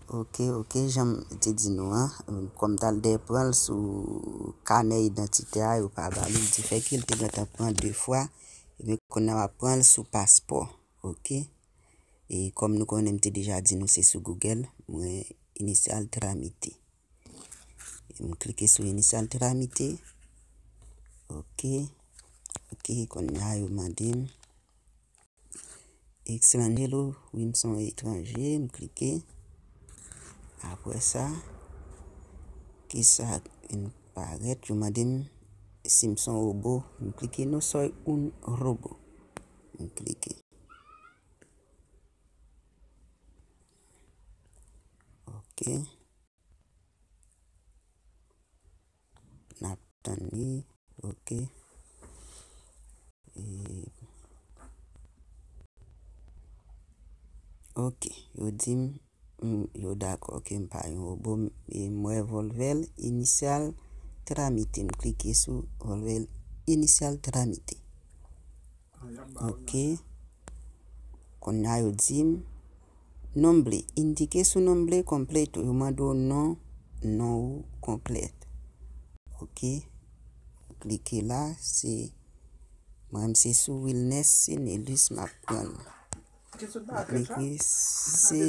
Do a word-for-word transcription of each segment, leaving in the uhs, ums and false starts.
Ok, ok, jan m te di nou an, kòm m t al dèyè pran l sou kanè idantitè a, yo pa ba li, li di fèk li te gentan pran de fwa, ebyen kounye a w ap pran l sou paspò, ok? E kòm nou konnen, m te deja di nou se sou Google, mwen, inisyal tramite. M klike sou inisyal tramite. Ok. Ok, kounye a yo mande m. Extranjero, wi, m se yon etranje, m klike. Apre sa, kisa k vin parèt? Yo mande m si m se yon wobo. M klike no soy un robo. M klike. Ok. N ap tann li. Ok. E, ok. Yo di m, m, yo dakò ke m pa yon wobo. E m wè volver iniciar trámite. M klike sou volver iniciar trámite. Ok. Kounye a yo di m, nombre, indique su nombre completo. Yo mande w non, non ou konplèt. Ok. Klike la, se, mwen, m se sou Wilness Senelus m ap pran l. M ap ekri Senelus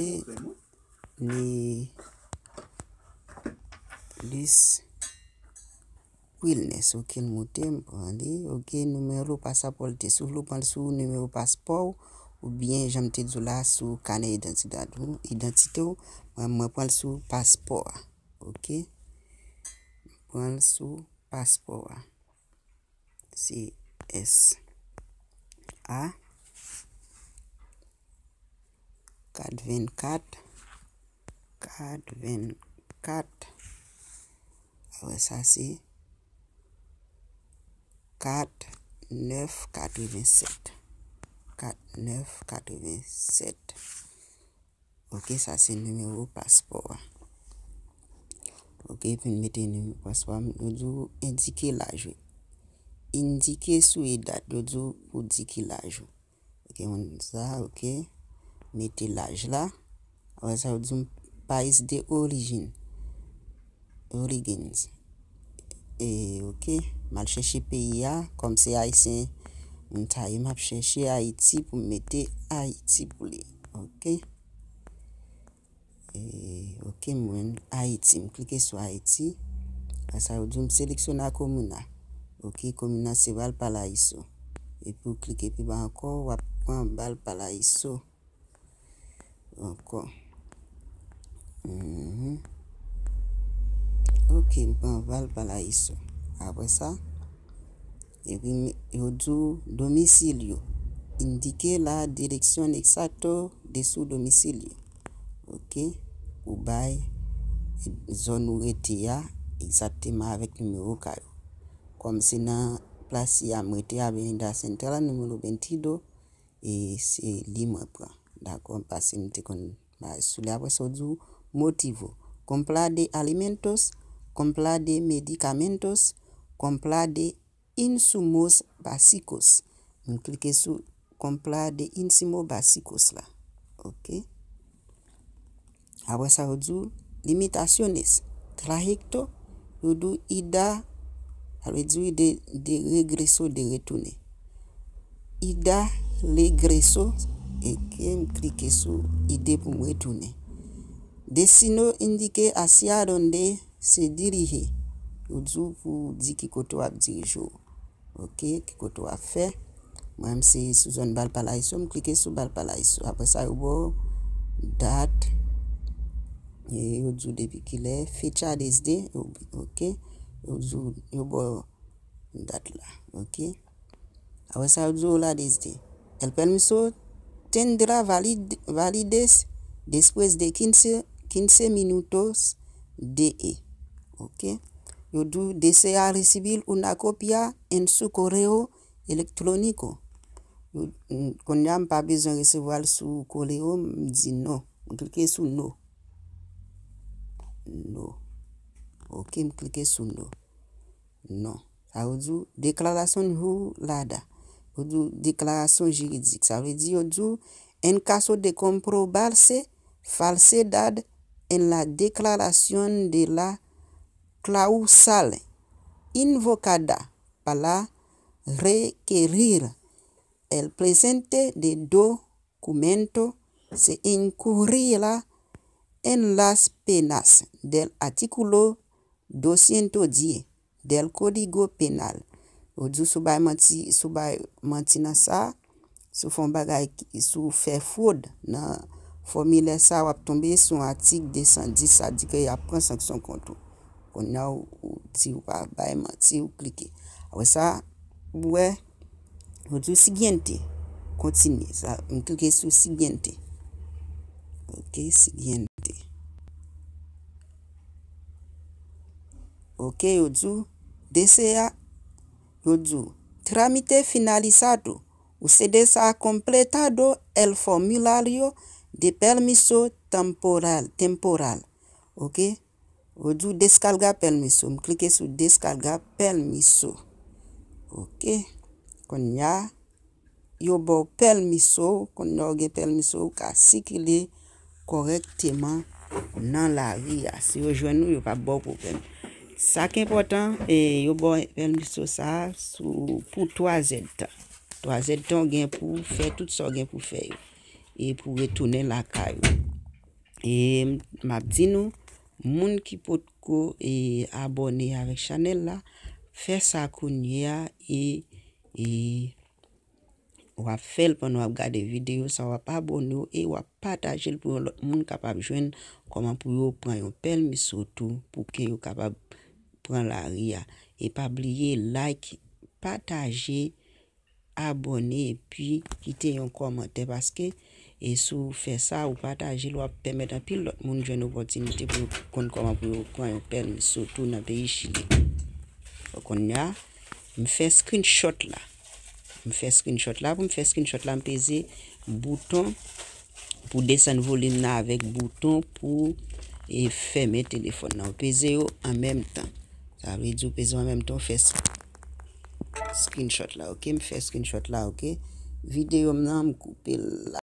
Wilness, ok, l moute, m pran li. Ok, nimewo pasapò, l te sou, l pran l sou nimewo paspò w, oubyen, jan m te di w la, sou kanè idantite w, idantite w. Mwen, mwen pran l sou paspò a. Ok? M pran l sou paspò a. Se S A. Kat vennkat, kat vennkat. Apre sa, se kat nèf katrevensèt. Kat nèf katrevensèt. Ok, sa se nimewo paspò a. Ok, epi m mete nimewo paspò a, yo di w endike laj ou. Indique su edad, yo di w pou di ki laj ou. Ok, moun sa, ok. Mete laj la. Apre sa, yo di m país de origem. Origins. E, ok. M al chèche peyi a. Kòm se ayisyen, moun sa ye, m ap chèche Ayiti pou m mete Ayiti pou li. Ok. E, ok, mwen, Ayiti. M klike sou Ayiti. Apre sa, yo di m seleksyone komuna. Ok, komuna se Valparaíso. Epi w klike pi ba ankò, w ap pran Valparaíso. Ankò. Mhm. Ok, m pran Valparaíso. Apre sa, epi m, yo di w domicilio. Indique la dirección exacta de su domicilio. Ok, ou bay zòn ou rete a egzakteman avèk nimewo kay ou. Kòm se nan Plaza a m rete, Avenida Central, número veintidós, e se li mwen pran. Dakò, paske m te konn bay sou li. Apre sa, yo di w motivo. Compra de alimentos, compra de medicamentos, compra de insumos básicos. M klike sou compra de insumos básicos la. Ok. Apre sa, yo di w limitaciones. Trayecto, yo di w ida, sa vle di de, de regreso, de retounen. Ida, regreso, e ke m klike sou ide pou m retounen. Destino indique hacia donde se dirige. Yo di w pou di ki kote w ap dirije w. Ok, ki kote w ap fè. Mwen, m se sou zòn Valparaíso, m klike sou Valparaíso. Apre sa, yo ba w dat, e yo di w depi kilè, fecha desde, ok, yo di w, yo ba w dat la, ok. Apre sa, yo di w la desde. El permiso tendrá valid-, validez después de quince, quince minutos de e. Ok? Yo di w desea recibir una copia en su correo electrónico. Yo, mm, kounye a, m pa bezwen resevwa l sou correo, m di non. M klike sou no. No. Ok, m klike sou no. Non. Sa yo di w, declaración jurada. Yo di w, deklarasyon jiridik. Sa vle di, yo di w, en caso de comprobarse falsedad en la declaración de la cláusula invocada para requerir el presente de documento se incurrirá en las penas del artículo doscientos diez del Código Penal. Yo di w si w bay manti, si w bay manti nan sa, si w fè yon bagay, si w fè fwod nan fòmilè sa, w ap tonbe sou atik de san dis, sa di ke y ap pran sanksyon kont ou. Kounye a, ou, ou di ou pa bay manti, ou klike. Apre sa, ou wè, yo di w siguiente, kontinye. Sa, m klike sou siguiente. Ok, siguiente. Ok, yo di w, desea, yo di w, trámite finalizado, ustedes ha completado el formulario de permiso temporal, temporal. Ok, yo di w descarga permiso, m klike sou descarga permiso. Ok, kounye a, yo ba w pèmiso, kounye a w gen pèmiso, ou ka sikile kòrèkteman nan lari a. Si yo jwenn ou, yo p ap ba w pwoblèm. Sa k enpòtan, e, yo ba w pèmiso sa a sou, pou twa zèdtan. Twa zèdtan, w gen pou w fè tout sa w gen pou w fè yo. E pou w retounen lakay ou. E m ap di nou, moun ki potko, e, abòne avèk chanèl la, fè sa kounye a, e, e, w ap fè l pandan w ap gade videyo sa, w ap abòne w e w ap pataje l pou yon lòt moun kapab jwenn kòman pou yo pran yon pèmiso tou, pou ke yo kapab pran lari a. E pa bliye like, pataje, abòne, epi kite yon kòmantè, paske, e si w fè sa, ou pataje l, w ap pèmèt anpil lòt moun jwenn opòtinite pou yo konn kòman pou yo pran yon pèmiso tou nan peyi Chili. Kounye a, m fè screenshot la. M fè screenshot la. Pou m fè screenshot la, m peze bouton pou desann volim nan avèk bouton pou, e, fèmen telefòn nan. Ou peze yo an menm tan. Sa vle di ou peze yo an menm tan, ou fè s-, screenshot la, ok? M fè screenshot la, ok? Videyo m nan, m koupe l la.